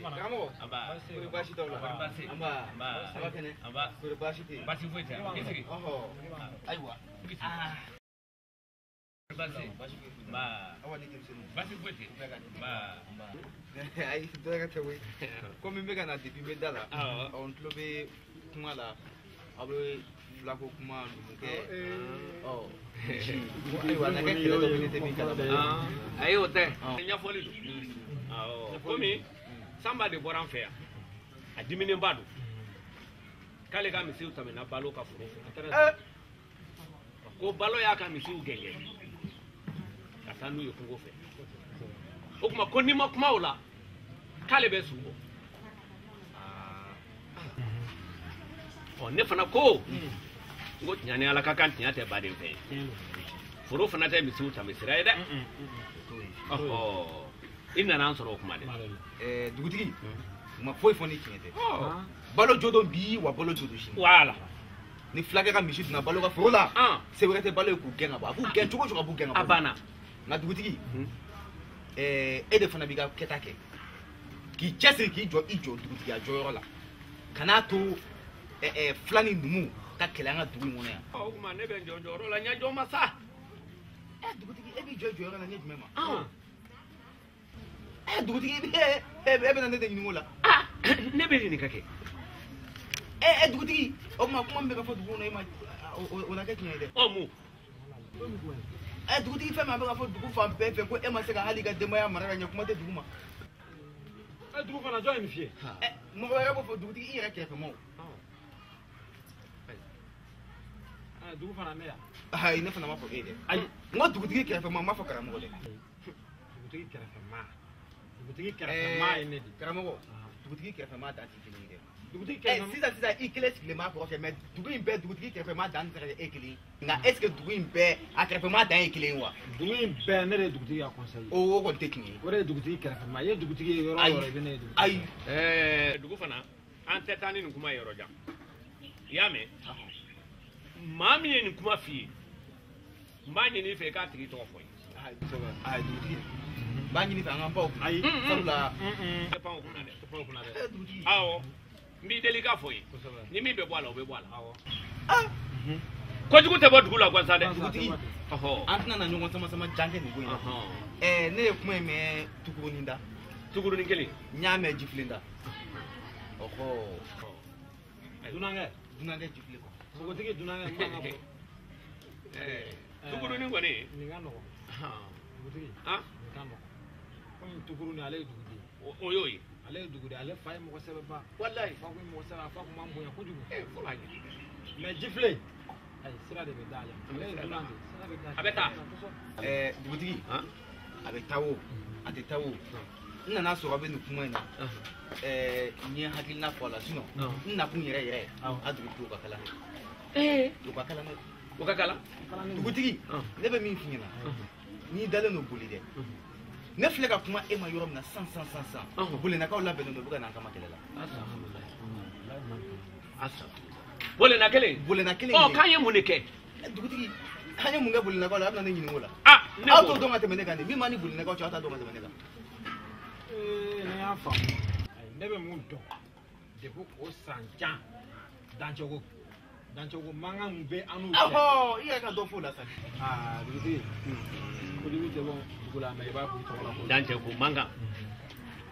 Karamɔgɔ. Aba. Kori baasi t'aw la? Kori baasi. Anba. Anba. Ça va fɛnɛ? Anba. Kori baasi tɛ yen? Baasi foyi tɛ. I sigi. Ɔhɔ. Ayiwa. I sigi. Baasi. Nba. Awa ni denmisɛnninw. Baasi foyi tɛ. Bɛɛ ka di. Nba. Anba. Ayi, dɔ wɛrɛ tɛ koyi. Komi n bɛ ka na depuis n bɛ da la. Awɔ. Ɔ, n tulo bɛ kuma la. Aw bɛ fulako kuma numukɛ. Ɔ. Ayiwa, na kɛ kɛlɛ dɔ bɛ ne tɛ min kalama. Ayi, o tɛ. Ɲɛfɔli don. Awɔ. Komi Sanba de bɔra an fɛ yan. A diminenba don. K'ale ka misiw tɛmɛna Balo ka foro fɛ. Ko Balo y'a ka misiw gɛngɛ ka taa n'u ye kungo fɛ. O tuma ko n'i ma kuma o la, k'ale bɛ su bɔ. Ɔ, ne fana ko n ko tiɲɛ ni Ala ka kan, tiɲɛ tɛ baden fɛ ye. Foro fana tɛ misiw tɛmɛ sira ye dɛ. Ɔhɔ, i nana an sɔrɔ o kuma de. Dugutigi, u ma foyi fɔ ni tiɲɛ tɛ. Balo jo don bi wa balo jo don sini. Wala. Ni fulakɛ ka misi donna Balo ka foro la, se wɛrɛ tɛ Balo ye k'u gɛn ka bɔ. A b'u gɛn cogo o cogo, a b'u gɛn ka bɔ. A banna. Nka dugutigi, e de fana b'i ka kɛta kɛ. K'i cɛsiri k'i jɔ i jɔ dugutigiya jɔyɔrɔ la. Kan'a to fila ni numu ka kɛlɛ an ka dugu in kɔnɔ yan. O tuma ne bɛ n jɔ n jɔyɔrɔ la, ɲɛ jɔ ma sa. Dugutigi, e b'i jɔ i jɔyɔrɔ la ɲɛ jumɛn ma? Dugutigi, e bɛna ne de ɲininka o la. Ne bɛ ɲininka kɛ. Dugutigi, o tuma kuma min bɛ ka fɔ dugu kɔnɔ, e ma o na kɛ tiɲɛ ye dɛ. Ɔ, mun? Dugutigi, fɛn min a bɛ ka fɔ dugu fan bɛɛ fɛ ko e ma se ka hali i ka denbaya mara ka ɲɛ, kuma tɛ dugu ma. Dugu fana jɔn ye nin f'i ye? Mɔgɔ wɛrɛ b'o fɔ dugutigi, i yɛrɛ kɛrɛfɛmaaw. Dugu fana ne yan. Ayi, ne fana m'a fɔ e ye dɛ. Ayi. N ko dugutigi kɛrɛfɛmaa, n m'a fɔ karamɔgɔ dɛ. Dugutigi kɛrɛfɛmaa. Dugutigi kɛrɛfɛmaa ye ne de. Karamɔgɔ, dugutigi kɛrɛfɛmaa dan tɛ kelen ye dɛ. Dugutigi kɛrɛfɛ. Sisan sisan i kelen sigilen b'a kɔrɔ kɛ, mɛ dugu in bɛɛ dugutigi kɛrɛfɛmaa dan tɛ se ka kɛ e kelen ye. Nka est ce que dugu in bɛɛ a kɛrɛfɛmaa dan ye kelen ye wa? Dugu in bɛɛ ne de ye dugutigi ka conseil ye. O kɔni tɛ tiɲɛ ye. O de ye dugutigi kɛrɛfɛmaa ye. I ye dugutigi ye yɔrɔ o yɔrɔ, i bɛ ne ye dugutigi. Ayi. Dugu fana, an tɛ taa ni nin kuma ye yɔrɔ jan. I y'a mɛn? Maa min ye nin kuma f'i ye, n b'a ɲini i fɛ i k'a tigi tɔgɔ fɔ n ye. Ayi, dugutigi, n b'a ɲini fɛ an k'an baw kunna. Ayi. Sabula. Tɛ pan o kunna dɛ. Tɛ pan o kunna dɛ. Dugutigi. Awɔ. N b'i deli i k'a fɔ n ye. Kosɛbɛ. Ni min bɛ bɔ a la, o bɛ bɔ a la. Awɔ. Kojugu tɛ bɔ dugu la gansan dɛ. Dugutigi, Ɔhɔ. an tɛna na ɲɔgɔn sama sama jan kɛ nin ko in na. Ne ye kuma in mɛn tukurunin da. Tukurunin kelen. N y'a mɛn jifilen da. Ɔhɔ. Dunankɛ. Dunankɛ jifilen kɔ. Npogotigi dunankɛ n man ka bɔ. Tukurunin kɔni. Nin ka nɔgɔn. Dugutigi. Nin ka nɔgɔn. Komi tukurunin ale ye duguden. O y'o ye. Ale ye duguden, ale fa ye mɔgɔ sɛbɛba. Walayi. Fa kun ye mɔgɔ sɛbɛ, a fa kun b'an bonya kojugu. Fo k'a ɲɛ. Mɛ jifilen. Ayi, sira de bɛ d'ale ma. Ale ye dunan de ye. Sira bɛ d'ale. A bɛ taa. Dugutigi. A bɛ taa o, a tɛ taa o. N nana sɔrɔ a bɛ nin kuma in na. N ye hakilina fɔ a la, sinon n nakun yɛrɛ yɛrɛ, a dugutigi o ka kalan dɛ. O ka kalan dɛ. O ka kalan. Dugutigi, ne bɛ min f'i ɲɛna, n'i dalen don boli dɛ. Ne filɛ ka kuma e ma yɔrɔ min na san san san san. Bolenakaw labɛnnen don, u bɛ ka n'an kama kɛlɛ la. Bolenna kelen. Bolenna kelen. Ɔ, k'an ye mun de kɛ? Dugutigi, an ye mun kɛ Bolenakaw la, a bɛna ne ɲininka o la. Ne aw t'o dɔn ka tɛmɛ ne kan dɛ. Min b'an ni Bolenakaw cɛ, aw t'a dɔn ka tɛmɛ ne kan. Ne y'a faamu. Ayi, ne bɛ mun dɔn? Depuis o san jan, dancɛko mankan min bɛ an n'u cɛ. Ɔhɔ, i yɛrɛ ka dɔ f'o la sa. Dugutigi, kojugu tɛ bɔ dugu la, mɛ i b'a k'u tɔgɔ la ko. Dancɛ ko mankan.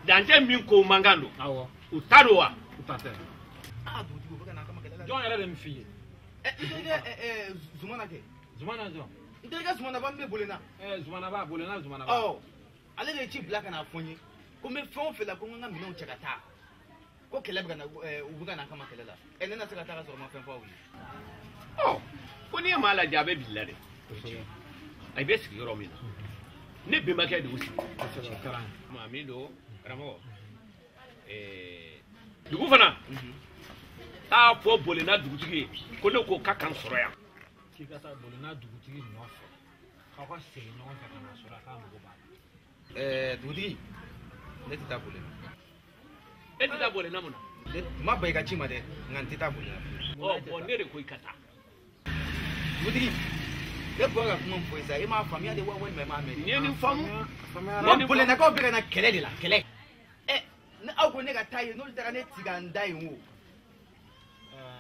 Dancɛ min ko mankan don. Awɔ. U ta don wa? U ta tɛ. Dugutigi, u bɛ ka n'an kama kɛlɛ la. Jɔn yɛrɛ de nin f'i ye? N terikɛ Zumana kɛ. Zumana jɔn? N terikɛ Zumana ba min bɛ Bolenna. Zumana ba, Bolenna Zumana ba. Ɔ, ale de ye ci bila ka n'a fɔ n ye ko n bɛ fɛn o fɛn la, ko n ka n ka minɛnw cɛ ka taa. Ko kɛlɛ bɛ ka na, u bɛ ka n'an kama kɛlɛ la. Ne na se ka taa ka sɔrɔ n ma fɛn fɔ aw ye. Ɔ, ko n'i ye maa lajɛ, a bɛ bil'i la dɛ. A bɛ sigi yɔrɔ min na, ne bɛnbakɛ de y'u sigi. Kosɛbɛ, o kɛra an ye. Maa min don, karamɔgɔ, dugu fana, taa fɔ Bolenna dugutigi ye ko ne ko k'a kan sɔrɔ yan. K'i ka taa Bolenna dugutigi nɔfɛ, k'aw ka segin ɲɔgɔn fɛ ka na sɔrɔ a k'a mago b'a la. Dugutigi, ne tɛ taa Bolenna. E tɛ taa Bolenna mun na? Ne ma ban i ka ci ma dɛ, nka n tɛ taa Bolenna. Ɔ, bɔn ne de ko i ka taa. Dugutigi, ne bɔra ka kuma min fɔ sisan, e m'a faamuya de wa, walima e m'a mɛn de? N ye nin faamu. N ko Bolennakaw bɛ ka na kɛlɛ de la, kɛlɛ. Ni aw ko ko ne ka taa yen n'olu taara ne ci ka n da yen o.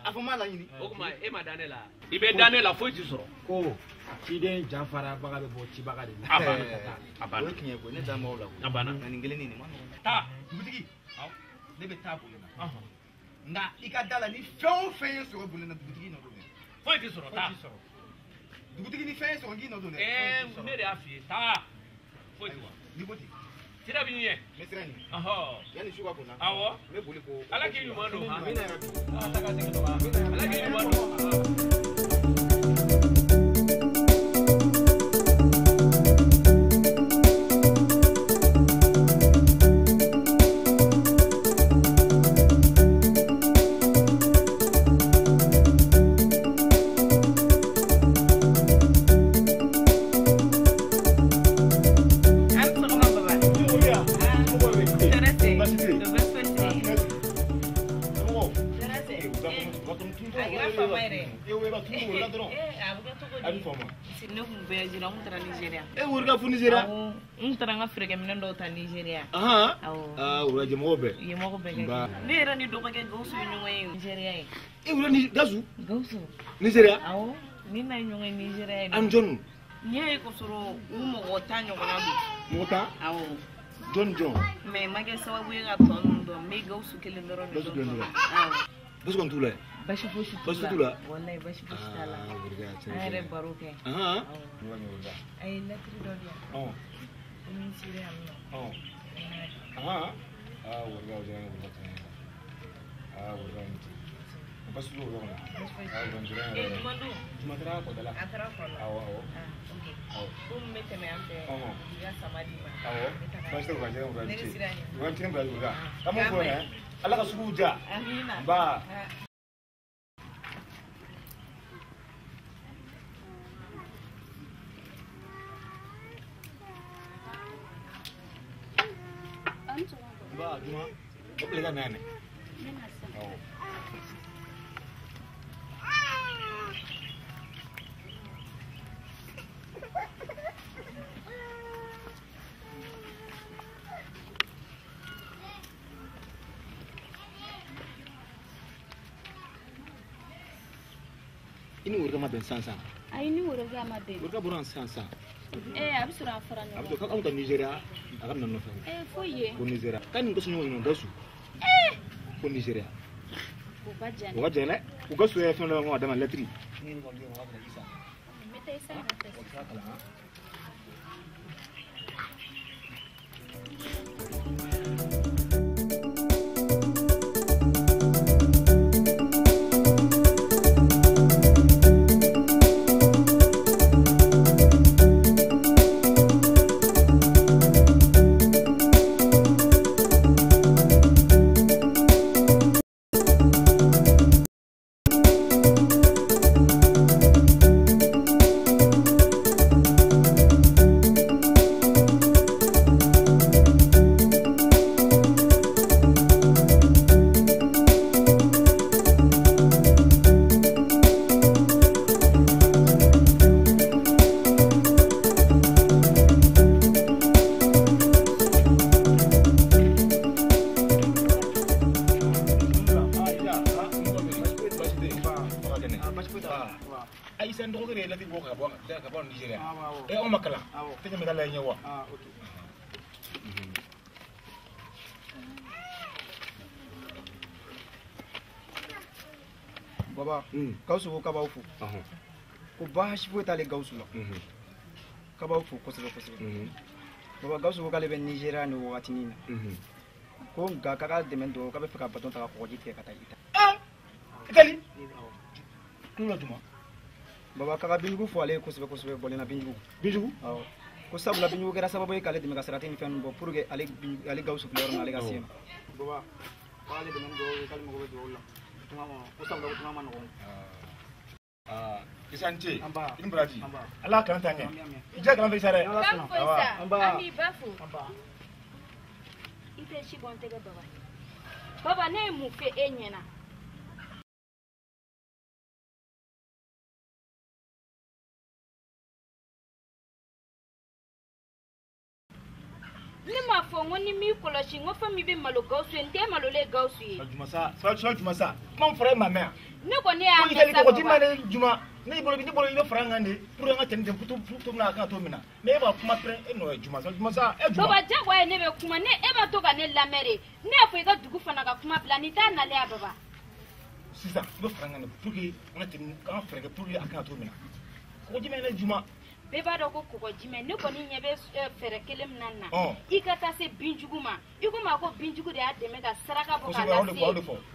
A fɔ n m'a laɲini. O tuma e ma da ne la. I bɛ da ne la foyi t'i sɔrɔ. Ko ciden janfara baga bɛ bɔ cibaga de la. A banna. A banna. O ye tiɲɛ ye koyi, ne da m'aw la koyi. A banna. Nka nin kelen nin ma nɔgɔn. Taa. Dugutigi. Ne bɛ taa boli na. Nka i ka da la ni fɛn o fɛn ye sɔrɔ boli na dugutigi nɔ don dɛ. Foyi t'i sɔrɔ taa. Dugutigi ni fɛn ye sɔrɔ n k'i nɔ don dɛ. Ɛɛ ne de y'a f'i ye taa. Foyi t'i sɔrɔ. N'i ko ten. Sira b'i ɲɛ. N bɛ sira ɲini. Yanni su ka ko n na. Awɔ. N bɛ boli ko. Ala k'i ɲuman don. Amina yarabi. Ala k'i ɲuman don. Ne kun voyagera n kun taara Nigéria. E wari ka fo Nigéria? Awɔ, n taara n ka feerekɛminɛn dɔw ta Nigéria. Awɔ. Aa wura jɛmɔgɔ bɛɛ. Yen mɔgɔ bɛɛ kɛ. Ne yɛrɛ ni dɔgɔkɛ Gawusu ye ɲɔgɔn ye Nigéria ye. E wura ni Gawusu? Gawusu. Nigéria? Awɔ, ni n'a ye ɲɔgɔn ye Nigéria ye. An jɔn? N y'a ye k'a sɔrɔ u mɔgɔ 10 ɲɔgɔnna don. Mɔgɔ 10? Awɔ. Jɔn jɔn? Mais n ma kɛ sababu ye ka tɔ ninnu dɔn, n bɛ Gawusu kelen dɔrɔn de dɔn. Gawusu kelen dɔrɔn. Awɔ. Basi kɔni t'u la ye? Basi fosi t'u la. Walayi basi fosi t'a la. An yɛrɛ baro kɛ. A ye lɛtiri dɔ di yan. Ko min sera yan nɔ. Aa wariga o diyara n ye wariga tiɲɛ yɛrɛ la. Aa wariga ni ce. Basi t'o yɔrɔ kɔnɔ. Aa wariga diyara n yɛrɛ. Juma dun? Juma taara kɔda la. A taara kɔ la. Awɔ awɔ. Ah ok. Ko min bɛ tɛmɛ an fɛ. I ka sama di ma. Awɔ. Basi tɛ wariga diyara n ye wariga ni ce. Ne bɛ siran ɲɛ. Wariga ni ce wariga. K'an b'o fɔ yɛrɛ. Ala ka suguw diya. Amina. Nba. Nba Juma, o bila ka na yan dɛ. Awɔ. I ni worika ma bɛn sisan sisan. Ayi ni worika ma bɛn. Worika bɔra yan sisan sisan. Ee a bɛ sɔrɔ a fɔra ɲɔgɔn. A bɛ sɔrɔ k'anw ta Nigéria a ka na nɔfɛ. Ee foyi ye. Ko Nigéria. K'a ni Gawusu ɲɔgɔn Gawusu. Ee. Ko Nigéria. O ka jan dɛ. O ka jan dɛ. U Gawusu ye fɛn dɔ kɛ ka d'a ma lɛtiri. N bɛ taa Isa nɔfɛ sisan. Ayisa n dɔgɔkɛ de ye lɛtiri bɔ ka bɔ Nigéria. Ɛ anw ma kalan. Tɛ tɛmɛ k'a la ɲɛ wa. Baba, Gawusu ko k'a b'aw fo. Ko baasi foyi t'ale Gawusu la. K'a b'aw fo kosɛbɛ kosɛbɛ. Baba Gawusu ko k'ale bɛ Nigéria nin wagatinin na. Ko nka k'a ka dɛmɛ don k'a bɛ fɛ ka baton ta ka kɔgɔji tigɛ ka taa Itali. Itali? Tulo la juma. Baba k'a ka binjugu fo ale ye kosɛbɛ kosɛbɛ bɔlɛna binjugu. Binjugu? Awɔ. Ko sabula binjugu kɛra sababu ye k'ale dɛmɛ ka sarati ni fɛn ninnu bɔ pour que ale Gawusu filɛ yɔrɔ min na ale ka se yen. Baba k'ale dɛmɛ dugawu ye k'ale mago bɛ dugawu la. Ko sabula ko tunga ma nɔgɔn. Aa Isa ni ce. Anba. I ni baraji. Anba. Ala kalan taa ɲɛ. I diya kalan fɛ Isa dɛ. K'an fo Isa. Anba. An b'i ba fo. Anba. I tɛ si bɔ n tɛgɛ baba. Baba ne ye mun fɔ e ɲɛna? Ne m'a fɔ n ko ni m'i kɔlɔsi n ko fɛn min bɛ malo Gawusu ye n tɛ malolen Gawusu ye. Juma sa, sabali Juma sa. Kuma min fɔra e ma mɛn. Ne kɔni y'a mɛn sa Baba. Juma, ne bolo i bɛ fara n kan de pour que an ka tɛmɛ ten to min na a kan ka to min na. Mais e b'a kuma pɛrɛn e nɔ ye Juma sa, Juma sa, e Juma. Baba jagoya ye ne bɛ kuma ne e b'a to ka ne lamɛn de. Ne y'a fɔ i ka dugu fana ka kuma bila nin t'a nalen ya Baba. Sisan i bɛ fara n kan de pour que an ka tɛmɛ an ka fɛɛrɛ kɛ pour que a kan ka to min na. Kɔgɔji mɛ ne Juma. Bɛɛ b'a dɔn ko kɔgɔji mɛ ne kɔni ɲɛ bɛ fɛɛrɛ kelen min na nin na. I ka taa se binjugu ma i ko ma ko binjugu de y'a dɛmɛ ka saraka bɔ k'a lase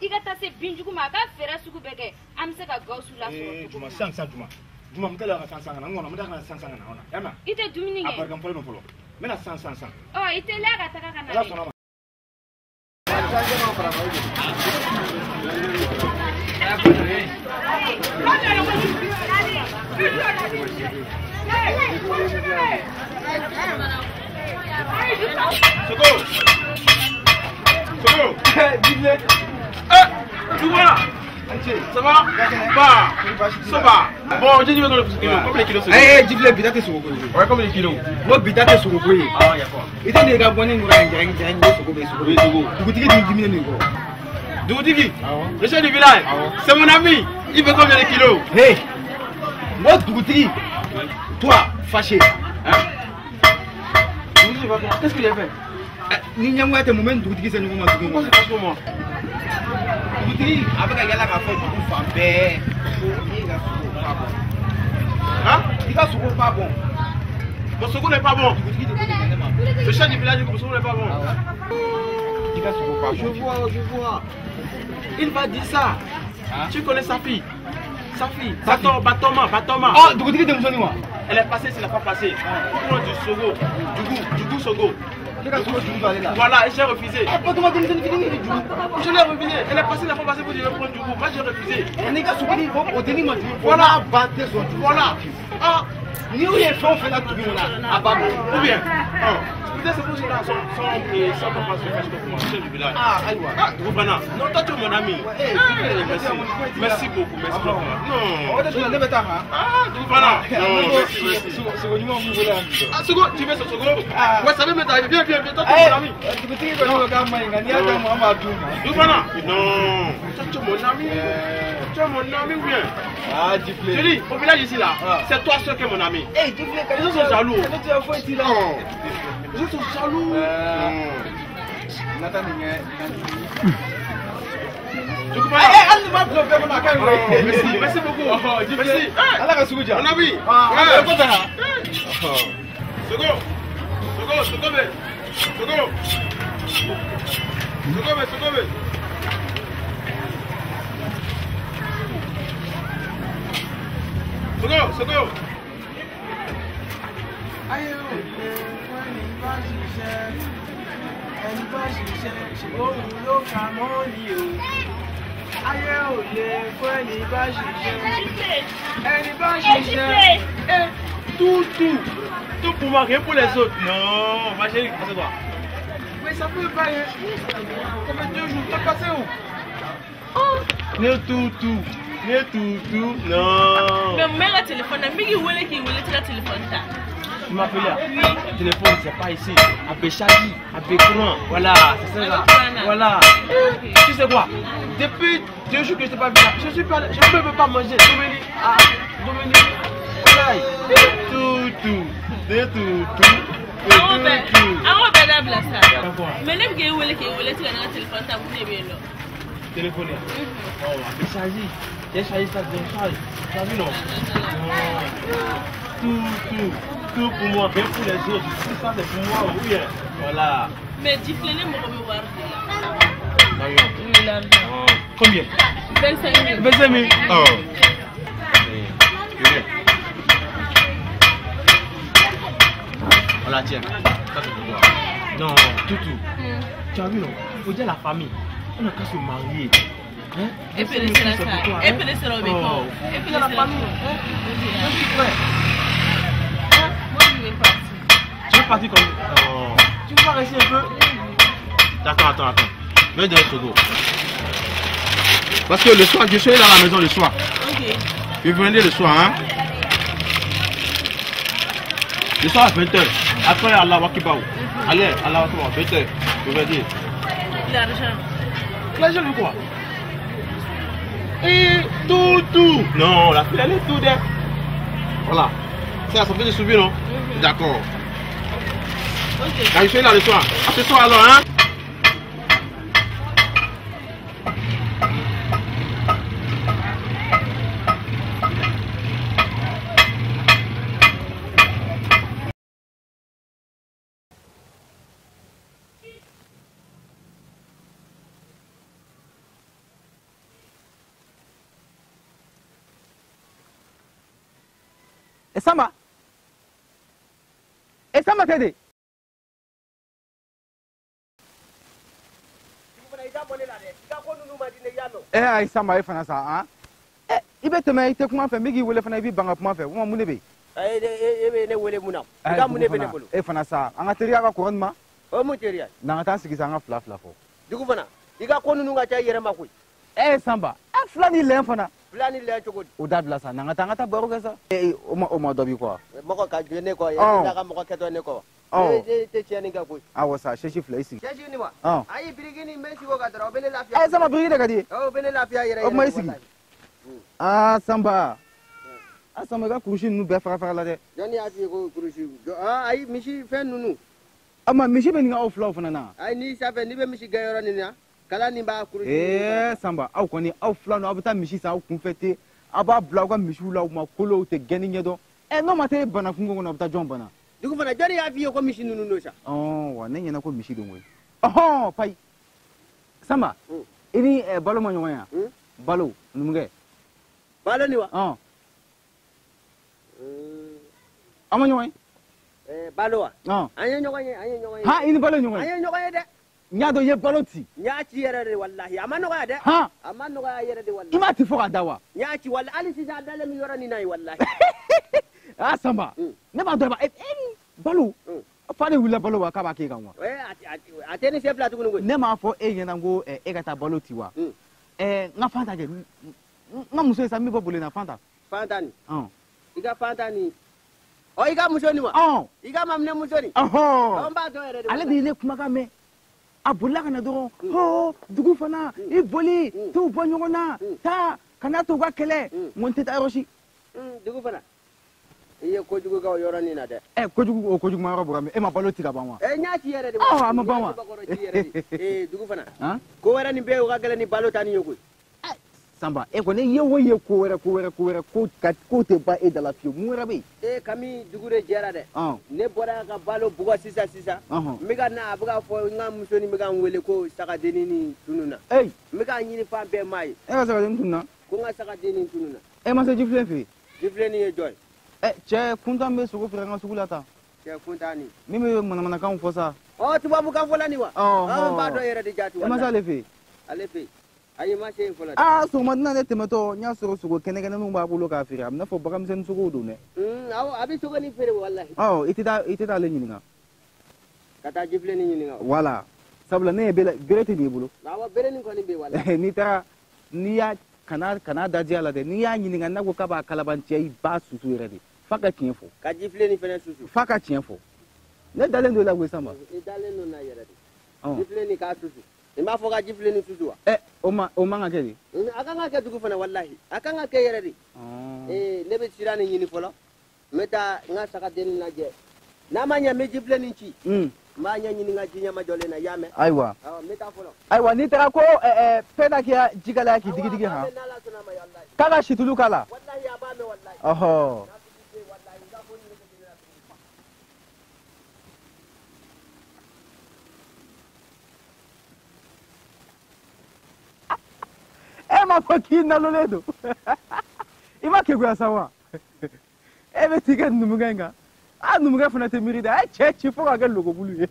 i ka taa se binjugu ma a ka fɛɛrɛ sugu bɛɛ kɛ an bɛ se ka Gawusu lasɔrɔ. Juma sisan sisan Juma Juma n tɛla ka san san ka na n kɔnɔ n bɛ taa ka na san san ka na o la y'a mɛn. I tɛ dumuni kɛ. A barika n fɔlen don fɔlɔ n bɛna san san san. Ɔ i teliya ka taga ka na dɛ. Ala sɔnna ma. Sogo. Sogo. Didier. Douba. Ça va? Ba. Soba. Bon, j'ai dit que le kilo. Combien de kilos? Eh, Didier, bita te sogo. Ouais, combien de kilos? Moi, bita te sogo. Ah, d'accord. Et t'es des gars bonnés, nous avons sogo, sogo. Oui, sogo. Dugutigi dit 10 000 euros. Dugutigi, le chef du village, c'est mon ami. Il veut combien de kilos? Hé, moi, Dugutigi, toi, fâché. Hein? Qu'est-ce que j'ai fait? Ni nyamwa te moment Dugutigi c'est nous comment Pourquoi c'est pas moi? Dugutigi avec yala ka fɔ dugu fan bɛɛ. I ka sogo pas bon. Hein? I ka sogo pas bon. Mon sogo n'est pas bon. Dugutigi de ko ne ma. Le chef du village dit que mon sogo n'est pas bon. I ka sogo pas bon. Je vois, je vois. Il va dire ça. Hein? Tu connais sa fille? Sa fille. Batoma, Batoma. Oh, Dugutigi denmisɛnnin wa? Elle est passée, c'est la fois passée. Pour prendre du sogo, du sogo. Voilà, et j'ai refusé. Je l'ai refusé. Elle est passée la fois passée pour dire prendre du goût. Moi j'ai refusé. Voilà. Voilà. Ah, ni où est fait la Ou bien, peut-être c'est pour cela son papa se fâche contre moi, chef du village. Ah, aïwa. Ah, Goubana. Non, toi tu es mon ami. Merci. Merci beaucoup, merci beaucoup. Non. Ah, Goubana. Non, merci, merci. Ah, Sogo, tu veux ce Sogo? Ouais, ça veut m'être arrivé. Viens, viens, viens, toi tu es mon ami. Goubana. Non. Toi tu es mon ami. Tu es mon ami ou bien? Ah, Djiflé. Je dis, au village ici là, c'est toi seul qui est mon ami. Eh, Djiflé, les autres sont jaloux. Les autres sont jaloux. Merci, merci beaucoup. Merci. Mon ami. Sogo. Sogo, Sogo, Sogo. Sogo, Sogo. Sogo, Sogo. Ayé ò lè fún ẹni bá ṣiṣẹ́, ẹni bá ṣiṣẹ́, ṣùgbọ́n òun ló ka mọ́ọ̀nì o. Ayé ò lè fún ẹni bá ṣiṣẹ́, ẹni bá ṣiṣẹ́. Eh, tout, tout, tout pour moi, rien pour les autres. Non, ma chérie, passe-toi. Mais ça peut pas, hein. Ça fait 2 jours, t'as passé où? Oh. Ne tout, tout. Ne tout, tout, non. Mais mets le téléphone, mais qui voulait le téléphone ça? Tu m'appelles là? Oui. Le téléphone, c'est pas ici. À Béchadi, à Bécouran. Voilà, c'est ça là. Voilà. Okay. Tu sais quoi? Depuis 2 jours que je t'ai pas vu là, je suis pas, je ne peux pas manger. Dominique, ah, Dominique. Voilà. Tout, tout. Tout, tout. Tout, tout. Ah, on va d'abord ça. Mais même que voulait tu as le téléphone, t'as voulu bien là. Téléphone. Oh, à Béchadi. J'ai chargé ça, j'ai chargé. Tu as vu non? Tout, tout. Tout pour moi, rien pour les autres. Tout ça, c'est pour moi, oui. Voilà. Mais Djiflé, ne me revoit pas. Oui, l'argent. Combien? 25 000. 25 000. Oh. Voilà, tiens. Ça, c'est pour moi. Non, tout, tout. Tu as vu, non? Il faut dire la famille. On n'a qu'à se marier. Hein? Et puis, c'est ça. Et puis, c'est ça. Et puis, la famille. Tu veux partir comme... Oh. Tu veux pas rester un peu? Attends, attends, attends. Viens donner ce go. Parce que le soir, je serai dans la maison le soir. Ok. Je viendrai le soir, hein. Le soir à 20h. Après, Allah Wakibaou. Allez, Allah Wakibaou, 20h. Je vais dire. L'argent. L'argent de quoi? Et tout, tout. Non, la fille, elle est tout d'elle. Voilà. C'est la santé de subir, non? D'accord. Ok. Là, je suis là le soir. À ce soir alors, hein? Samba. E Samba tɛ de. Ayi Samba e fana sa han. I bɛ tɛmɛ i tɛ kuma fɛ n bɛ k'i wele fana i b'i ban ka kuma fɛ o ma mun de bɛ yen. E bɛ ne wele mun na? I ka mun de bɛ ne bolo? E fana sa an ka teriya ka kɔrɔ nin ma. O mun teriya? N'an ka taa sigi sa an ka fila fila fɔ. Dugu fana i ka ko ninnu ka ca i yɛrɛ ma koyi. Samba e fila ni lɛn fana. Fila ni lɛn cogo di? O dabila sa n'an ka taa an ka taa baro kɛ sa. O ma dɔ b'i kɔ wa? Mɔgɔ ka jɔ ne kɔ e ka mɔgɔ kɛtɔ ne kɔ. E tɛ tiɲɛni kɛ koyi. Awɔ sa sɛsi fila i sigi. Sɛsi ni wa? Ayi biriki ni n bɛ sigi o kan dɔrɔn o bɛ ne lafiya. Samba biriki de ka di ye. O bɛ ne lafiya yɛrɛ yɛrɛ. O kuma i sigi. Aa Samba. Samba i ka kurusi ninnu bɛɛ fara fara la dɛ. Jɔnni y'a f'i ye ko kurusi? Ayi misi fɛn ninnu. A ma misi bɛ nin aw filaw fana na. Ayi n'i sanfɛ n'i bɛ misi gɛn yɔrɔ nin na. Kala nin b'a kurusi. Samba aw kɔni aw fila ninnu aw bɛ taa misi san aw kunfɛ ten aw b'a bila aw ka misiw la u ma kolow tɛ gɛnni ɲɛdɔn. N'o ma taa bana kungo kɔnɔ a bɛ taa jɔn bana. Dugu fana jɔnni y'a f'i ye ko misi ninnu don sa. Wa ne ɲɛna ko misi don koyi. Ɔhɔn payi. Samba i ni Balo ma ɲɔgɔn ye wa? Balo numukɛ. Balo ni wa? Aw ma ɲɔgɔn ye? Balo wa? An ye ɲɔgɔn ye an ye ɲɔgɔn ye. Han i ni Balo ɲɔgɔn ye? An ye ɲɔgɔn ye dɛ. N y'a dɔn i ye balo ci. N y'a ci yɛrɛ de walahi a ma nɔgɔya dɛ. Han a ma nɔgɔya yɛrɛ de walahi. I m'a ci fo k'a da wa? N y'a ci walahi hali sisan a dalen bɛ yɔrɔ nin na yen walahi. Ah Samba ne b'a dɔn balo fa de wulila balo wa k'a b'a k'e kan wa? A tɛ ni sen fila tuguni koyi. Ne m'a fɔ e ɲɛna ko e ka taa balo ci wa? N ka fan ta kɛ n ka muso ye sa min bɔ boli na fan ta. Fan ta nin? I ka fan ta nin. Ɔ i ka muso nin wa? I ka maminɛ muso nin? Ɔhɔn. N b'a dɔn yɛrɛ de. Ale de ye ne kumakan mɛn. A bolila ka na dɔrɔn hoo dugu fana i boli t'u bɔ ɲɔgɔn na taa kana t'u ka kɛlɛ n ko n tɛ taa yɔrɔ si. Dugu fana i ye kojugu kɛ o yɔrɔnin na dɛ. Kojugu o kojugu ma yɔrɔ bɔra min e ma balo ci ka ban wa? N y'a ci yɛrɛ de. A ma ban wa? Dugu fana ko wɛrɛ nin bɛɛ o ka gɛlɛn ni balo ta nin ye koyi. Samba e kɔni ye o ye ko wɛrɛ ko wɛrɛ ko wɛrɛ ko ka ko tɛ ban e da la fiyewu mun wɛrɛ bɛ yen. Kami dugu de jɛra dɛ. Ne bɔra ka balo bugɔ sisan sisan. N bɛ ka na a bɛ ka fɔ n ka muso nin bɛ ka n wele ko sagadennin nin tununna. N bɛ k'a ɲini fan bɛɛ m'a ye. E ka sagadennin tununna? Ko n ka sagadennin tununna. E ma se jifilen fɛ yen? Jifilen ye jɔn ye? Cɛ kuntan bɛ sogo feere an ka sugu la tan. Cɛ kuntan nin. Min bɛ manamanakanw fɔ sa. Tubabukan fɔla nin wa? N b'a dɔn yɛrɛ de jaati. E ma se ale fɛ yen? Ale fɛ yen. Ayi ma se yen fɔlɔ dɛ. Sɔgɔmada ne tɛmɛtɔ n y'a sɔrɔ sogo kɛnɛkɛnɛninw b'a bolo k'a feere a bɛ n'a fɔ baganmisɛnnin sogow don dɛ. Awɔ a bɛ sogo nin feere walahi. I tɛ taa ale ɲininka. Ka taa jifilen nin ɲininka. Wala sabula ne ye bere tɛ nin bolo. Awɔ bere nin kɔni bɛ yen walahi. N'i taara n'i y'a kana da diya la dɛ n'i y'a ɲininka n'a ko k'a b'a kalabanciya i b'a susu yɛrɛ de f'a ka tiɲɛ fɔ. Ka jifilen nin fɛnɛ susu. F'a ka tiɲɛ fɔ ne dalen don i la koyi Sanba. I dalen don n na yɛrɛ de. Jifilen nin k'a susu. I m'a fɔ ka jifilen nin susu wa? O man ka kɛ de. A kan ka kɛ dugu fana walahi a kan ka kɛ yɛrɛ de. Ne bɛ sira nin ɲini fɔlɔ n bɛ taa n ka sagadennin lajɛ n'a ma ɲɛ n bɛ jifilen nin ci. N b'a ɲɛ ɲini n ka ji ɲɛmajɔlen na i y'a mɛn. Ayiwa. N bɛ taa fɔlɔ. Ayiwa n'i taara ko fɛn dɔ k'i ji kalaya k'i digi digi han. K'a ka situlu k'a la. Walahi a b'a mɛn walahi. Ɔhɔ. E m'a fɔ k'i nalolen don i ma keguya sa wa e bɛ t'i kɛ numukɛ in kan a numukɛ fana tɛ miiri dɛ a ye cɛ ci fo k'a kɛ logobulu ye.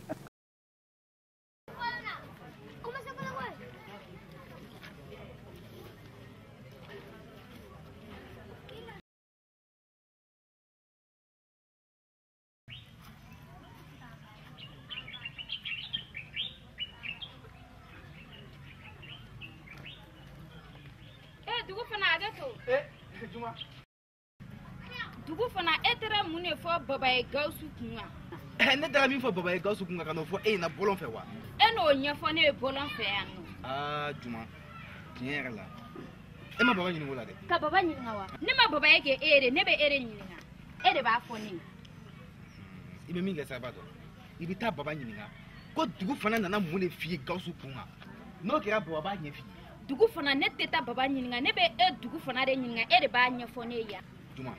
Dugu fana a to. Juma. Dugu fana e taara mun de fɔ baba ye Gawusu kun kan? Ne taara min fɔ baba ye Gawusu kun kan ka n'o fɔ e ɲɛna bɔlɔn fɛ wa? E n'o ɲɛfɔ ne ye bɔlɔn fɛ yan nɔ. Aa Juma, tiɲɛ yɛrɛ la, e ma baba ɲininka o la dɛ. Ka baba ɲininka wa? Ne ma baba ye kɛ e ye de, ne bɛ e de ɲininka. E de b'a fɔ ne ye. I bɛ min kɛ sa i b'a dɔn. I bɛ taa baba ɲininka ko dugu fana nana mun de f'i ye Gawusu kun kan. N'o kɛra baba b'a ɲɛ f'i ye. Dugu fana ne tɛ taa baba ɲininka, ne bɛ e dugu fana de ɲininka, e de b'a ɲɛfɔ ne ye yan. Juma,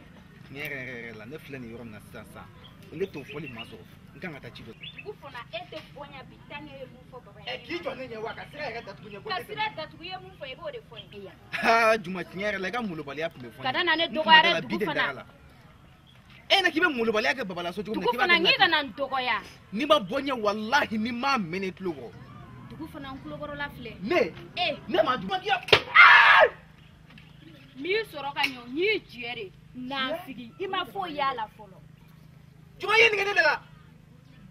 tiɲɛ yɛrɛ yɛrɛ yɛrɛ la, ne filɛ nin yɔrɔ min na sisan sisan, ne t'o fɔli ma sɔrɔ, n kan ka taa ci dɔ. Dugu fana e tɛ bɔ ɲɛ bi tan ye mun fɔ baba ye. K'i jɔ ne ɲɛ wa ka sira yɛrɛ datugu ɲɛ. Ka sira datugu i ye mun fɔ i b'o de fɔ n ye yan. Aa Juma, tiɲɛ yɛrɛ la i ka molobaliya tun bɛ fɔ n ye. Ka da na ne dɔgɔya dɛ dugu fana. E na k'i bɛ molobaliya kɛ baba la so cogo min na. Dugu fana n'i kana n dɔgɔya. N'i ma bɔ ɲɛ walahi n'i m'a mɛn ne tulo kɔrɔ. Dugu fana n tulokɔrɔla filɛ. Ne. E. Ne ma Juma diya. N b'i sɔrɔ ka ɲɛ n y'i jɛ de. Nafigi i ma foyi y'a la fɔlɔ. Juma ye nin kɛ ne de la.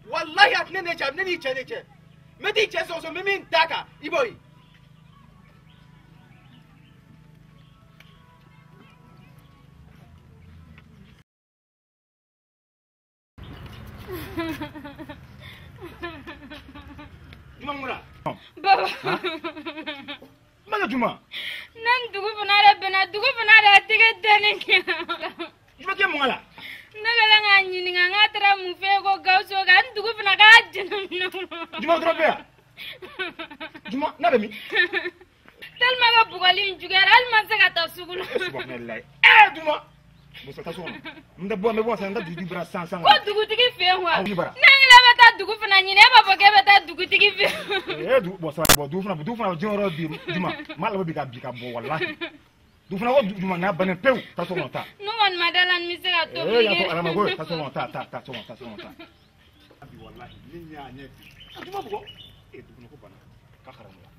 Walahi a tɛ ne ne cɛ, a bɛ ne n'i cɛ de cɛ. N bɛ t'i cɛ sɔgɔsɔgɔ n bɛ min d'a kan i b'o ye. Juma mun na? Baba. Ma kɛ Juma. Ne ni dugu fana de bɛnna, dugu fana de y'a tɛgɛ da ne ɲɛ. Juma k'e mun k'a la? Ne kɛlen k'a ɲininka n k'a taara mun fɛ ko Gawusu kan n dugu fana k'a jɛnɛ minɛ. Juma dɔrɔn bɛ yan. Juma n'a bɛ min? Tellement que bugɔli in juguyara hali ma se ka taa sugu la. Subahanallahi. Juma. Muso taa so kɔnɔ. N tɛ bɔ n bɛ bɔ sisan n tɛ dugutigi bara sisan sisan. Ko dugutigi fɛ yen wa? Awɔ bara. Ne hakili bɛ taa dugu fana ɲini e b'a fɔ k'e bɛ taa dugutigi fɛ yen. Dugu bɔn sabali bɔn dugu fana diɲɛ yɔrɔ bi Juma n b'a labɔ bi ka bɔ walahi. Dugu fana ko Juma n'a bannen pewu taa so kɔnɔ taa. Ne kɔni ma da la ni bɛ se ka tobili kɛ. Y'a fɔ Adama ko taa so kɔnɔ taa taa so kɔnɔ taa so kɔnɔ taa. Bi walahi ni ɲɛ y'a ɲɛ bi. Juma bugɔ. Dugu fana ko banna k'a haramuya.